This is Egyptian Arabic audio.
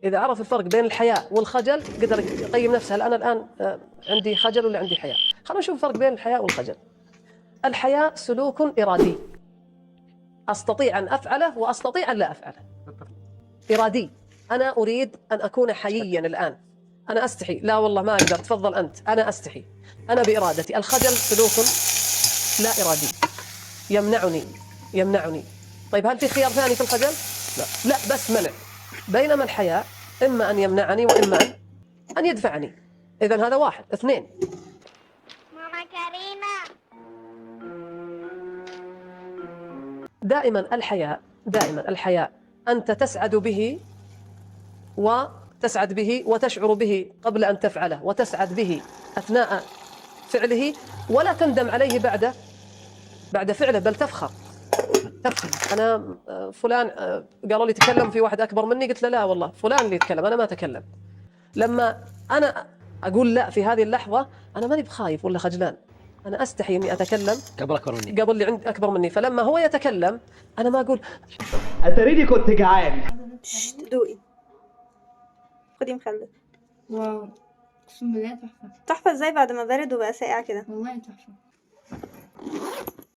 إذا عرف الفرق بين الحياء والخجل قدر يقيم نفسه، هل أنا الآن عندي خجل ولا عندي حياء؟ خلونا نشوف الفرق بين الحياء والخجل. الحياء سلوك إرادي، أستطيع أن أفعله وأستطيع أن لا أفعله. إرادي، أنا أريد أن أكون حييا الآن، أنا أستحي، لا والله ما أقدر، تفضل أنت، أنا أستحي، أنا بإرادتي. الخجل سلوك لا إرادي يمنعني يمنعني. طيب هل في خيار ثاني في الخجل؟ لا، لا، بس منع. بينما الحياء إما أن يمنعني وإما أن يدفعني. إذن هذا واحد. اثنين، ماما كريمة. دائما الحياء، دائما الحياء أنت تسعد به وتسعد به وتشعر به قبل أن تفعله، وتسعد به أثناء فعله، ولا تندم عليه بعد فعله، بل تفخر. تفخر. أنا فلان قالوا لي تكلم في واحد أكبر مني، قلت له لا والله فلان اللي يتكلم، أنا ما أتكلم. لما أنا أقول لا في هذه اللحظة أنا ماني بخايف ولا خجلان، أنا أستحي إني أتكلم قبل أكبر مني، قبل اللي عند أكبر مني. فلما هو يتكلم أنا ما أقول أتريني كنت جعان. دوقي، خدي مخلل. واو، اقسم بالله تحفة. تحفة ازاي بعد ما برد وبقى ساقع كده؟ والله تحفة.